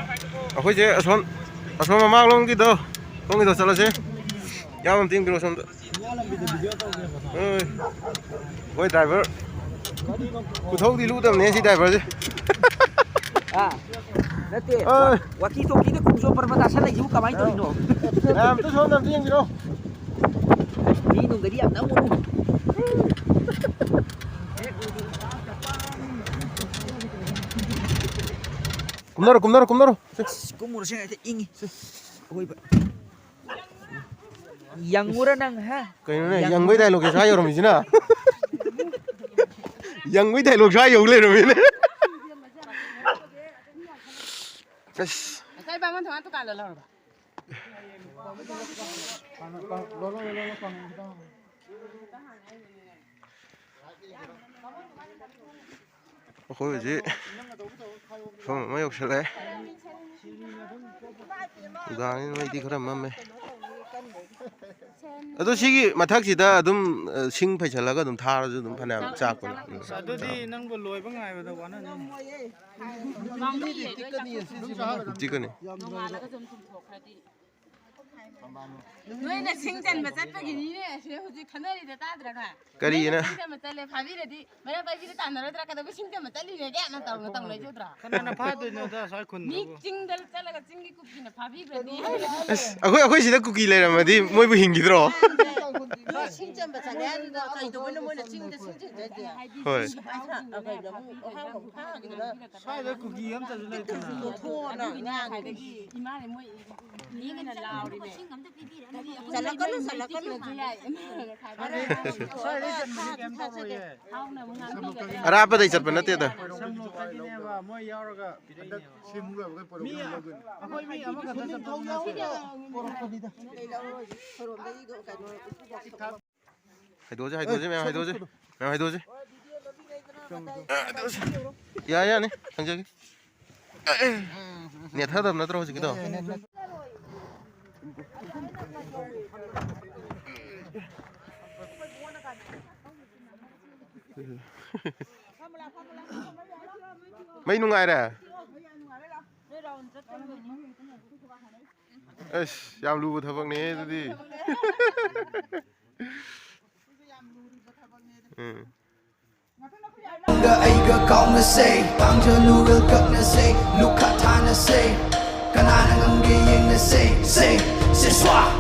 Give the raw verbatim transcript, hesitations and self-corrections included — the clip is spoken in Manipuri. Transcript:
ꯑꯩꯈꯣꯏꯁꯦ ꯑꯁꯣꯝ, ꯑꯁꯣꯝ ꯃꯃꯥꯡꯂꯣꯝꯒꯤꯗꯣ, ꯁꯣꯝꯒꯤꯗꯣ ꯆꯠꯂꯁꯦ꯫ ꯌꯥꯝ ꯑꯝꯇ ꯌꯦꯡꯕꯤꯔꯣ ꯁꯣꯝꯗ꯫ ꯍꯣꯏ꯫ ꯑꯩꯈꯣꯏ ꯗ꯭ꯔꯥꯏꯚꯔ ꯈꯨꯊꯧꯗꯤ ꯂꯨꯗꯕꯅꯦ ꯁꯤ ꯗ꯭ꯔꯥꯏꯚꯔꯁꯦ꯫ ꯑꯥ, ꯅꯠꯇꯦ꯫ ꯑꯥ꯫ ꯋꯥꯀꯤ ꯇꯣꯀꯤꯗ ꯈꯣꯡꯖꯣꯝ ꯄꯔꯕ ꯇꯥꯁꯜꯂꯛꯏꯁꯤꯕꯨ ꯀꯃꯥꯏꯅ ꯇꯧꯔꯤꯅꯣ? ꯃꯌꯥꯝ ꯑꯝꯇ ꯁꯣꯝꯗ ꯑꯝꯇ ꯌꯦꯡꯕꯤꯔꯣ꯫ ꯃꯤ ꯅꯨꯡꯒꯗꯤ ꯌꯥꯝ ꯅꯪꯉꯨ꯫ ꯀꯨꯝꯅꯔꯣ, ꯀꯨꯝꯅꯔꯣ, ꯀꯨꯝꯅꯔꯣ꯫ ꯑꯁ, ꯀꯨꯝꯃꯨꯔꯁꯦ ꯉꯥꯏꯇ ꯏꯪꯉꯤ꯫ ꯑꯋꯣꯏꯕ꯫ ꯌꯪꯉꯨꯔ ꯅꯪ, ꯍꯥ? ꯀꯩꯅꯣꯅꯦ, ꯌꯪ- ꯌꯪꯕꯩ ꯗꯥꯏꯂꯣꯛꯁꯦ ꯁ꯭ꯋꯥꯏ ꯌꯧꯔꯝꯃꯤꯁꯤꯅ? ꯌꯪꯕꯩ ꯗꯥꯏꯂꯣꯛ ꯁ꯭ꯋꯥꯏ ꯌꯧ ꯂꯩꯔꯝꯃꯤꯅꯦ꯫ ꯑꯁ꯫ ꯉꯁꯥꯏ ꯕꯥꯃꯣꯟ ꯊꯣꯡꯒꯥꯟ ꯗꯨꯀꯥꯟꯗ ꯂꯧꯔꯕ? ꯑꯩꯈꯣꯏ ꯍꯧꯖꯤꯛ ꯃꯐꯝ ꯑꯃ ꯌꯧꯁꯜꯂꯛꯑꯦ꯫ ꯅꯨꯡꯗꯥꯡꯅꯤꯅ ꯃꯩꯗꯤ ꯈꯔ ꯃꯝꯃꯦ꯫ ꯑꯗꯣ ꯁꯤꯒꯤ ꯃꯊꯛꯁꯤꯗ ꯑꯗꯨꯝ, ꯑ, ꯁꯤꯡ ꯐꯩꯁꯜꯂꯒ ꯑꯗꯨꯝ ꯊꯥꯔꯁꯨ ꯑꯗꯨꯝ ꯐꯅꯌꯥꯝ ꯆꯥꯛꯄꯅꯦ꯫ ꯎꯝ꯫ ꯑꯁ, ꯑꯗꯨꯗꯤ ꯅꯪꯕꯨ ꯂꯣꯏꯕ ꯉꯥꯏꯕꯗ ꯋꯥꯅꯅꯤ꯫ ꯆꯤꯛꯀꯅꯤ꯫ ꯅꯣꯡꯉꯥꯜꯂꯒꯁꯨ ꯑꯗꯨꯝ ꯆꯨꯝꯊꯣꯛꯈ꯭ꯔꯗꯤ꯫ ꯅꯣꯏꯅ ꯁꯤꯡ ꯆꯟꯕ ꯆꯠꯄꯒꯤꯅꯤꯅꯦ ꯁꯤꯗ ꯍꯧꯖꯤꯛ ꯈꯟꯅꯔꯤꯗꯣ ꯇꯥꯗ꯭ꯔꯒ? ꯀꯔꯤꯅ? ꯅꯣꯏꯅ ꯁꯤꯡ ꯆꯟꯕ ꯆꯠꯂꯦ, ꯐꯥꯕꯤꯔꯗꯤ ꯃꯩꯔꯥ ꯄꯥꯏꯕꯤꯗ ꯇꯥꯟꯅꯔꯣꯏꯗ꯭ꯔꯥ? ꯀꯩꯗꯧꯕꯩ ꯁꯤꯡ ꯆꯟꯕ ꯆꯠꯂꯤꯅꯦꯒꯦꯅ ꯇꯧꯅ ꯇꯧꯅꯩꯁꯨ ꯎꯗ꯭ꯔꯣ? ꯀꯅꯥꯅ ꯐꯥꯗꯣꯏꯅꯣꯗ ꯑꯁ꯭ꯋꯥꯏ ꯃꯤ ꯈꯨꯟꯗꯕꯨ꯫ ꯆꯤꯡꯗ ꯆꯠꯂꯒ ꯆꯤꯡꯒꯤ ꯀꯨꯀꯤꯅ ꯐꯥꯕꯤꯕꯗꯤ꯫ ꯑꯁ, ꯑꯩꯈꯣꯏ, ꯑꯩꯈꯣꯏ ꯁꯤꯗ ꯀꯨꯀꯤ ꯂꯩꯔꯝꯃꯗꯤ ꯃꯣꯏꯕꯨ ꯍꯤꯡꯈꯤꯗ꯭ꯔꯣ? ꯅꯣꯏ ꯁꯤꯡ ꯆꯟꯕ ꯆꯠꯂꯦ ꯍꯥꯏꯗꯨꯗ ꯀꯩꯗꯧꯕꯩꯅꯣ ꯃꯣꯏꯅ ꯆꯤꯡꯗ ꯁꯤꯡ ꯆꯟꯖꯩꯁꯦ? ꯍꯣꯏ꯫ ꯁꯨꯃꯥꯏꯅ ꯀꯩꯅꯣ ꯑꯃꯨꯛ ꯑꯍꯥꯎꯕ ꯑꯃꯨꯛ ꯐꯥꯈꯤꯗꯅ꯫ ꯁ꯭ꯋꯥꯏꯗ ꯀꯨꯀꯤ ꯑꯝꯇꯁꯨ ꯂꯩꯇꯅ꯫ ꯇꯣꯊꯣꯛꯑꯣꯅ ꯉꯥꯡꯉꯤꯗꯤ꯫ ꯏꯃꯥꯅ ꯃꯣꯏ ꯃꯤꯒꯤꯅ ꯂꯥꯎꯔꯤꯅꯦ꯫ ꯆꯠꯂꯛꯀꯅꯨ, ꯆꯠꯂꯛꯀꯅꯨ꯫ ꯁ꯭ꯋꯥꯏꯗꯩ ꯆꯠꯄꯗꯤ ꯀꯩꯝ ꯇꯧꯔꯣꯏꯌꯦ꯫ ꯑꯔꯥꯞꯄꯗꯩ ꯆꯠꯄ ꯅꯠꯇꯦꯗ꯫ ꯁꯝꯂꯣꯛꯇꯒꯤꯅꯦꯕ ꯃꯣꯏ ꯌꯥꯎꯔꯒ ꯄꯤꯔꯛꯏꯅꯦꯕ꯫ ꯁꯤ ꯑꯃꯨꯛ ꯂꯣꯏꯕꯒ ꯄꯣꯔꯛꯑꯣ꯫ ꯃꯤ ꯑꯃꯈꯛꯇ ꯆꯠꯄꯁꯨ ꯅꯠꯇꯦ꯫ ꯍꯥꯏꯗꯣꯛꯑꯁꯦ, ꯍꯥꯏꯗꯣꯛꯑꯁꯦ, ꯃꯌꯥꯝ ꯍꯥꯏꯗꯣꯛꯑꯁꯦ꯫ ꯃꯌꯥꯝ ꯍꯥꯏꯗꯣꯛꯑꯁꯦ꯫ ꯌꯥ, ꯌꯥꯅꯤ꯫ ꯊꯥꯡꯖꯒꯦ꯫ ꯅꯦꯠꯊꯗꯕ ꯅꯠꯇ꯭ꯔꯣ ꯍꯧꯖꯤꯛꯀꯤꯗꯣ? ꯃꯩ ꯅꯨꯡꯉꯥꯏꯔꯦ? ꯑꯁ, ꯌꯥꯝ ꯂꯨꯕ ꯊꯕꯛꯅꯦ ꯑꯗꯨꯗꯤ꯫ ꯎꯝ꯫ ꯅꯪꯒ ꯑꯩꯒ ꯀꯥꯎꯅꯁꯦ, ꯇꯥꯡꯖ ꯂꯨꯔꯦꯜ ꯀꯛꯅꯁꯦ, ꯂꯨꯈꯥ ꯊꯥꯅꯁꯦ, ꯀꯅꯥꯅ ꯉꯝꯒꯦ ꯌꯦꯡꯅꯁꯦ, ꯁꯦ, ꯁꯦ ꯁ꯭ꯋꯥ꯫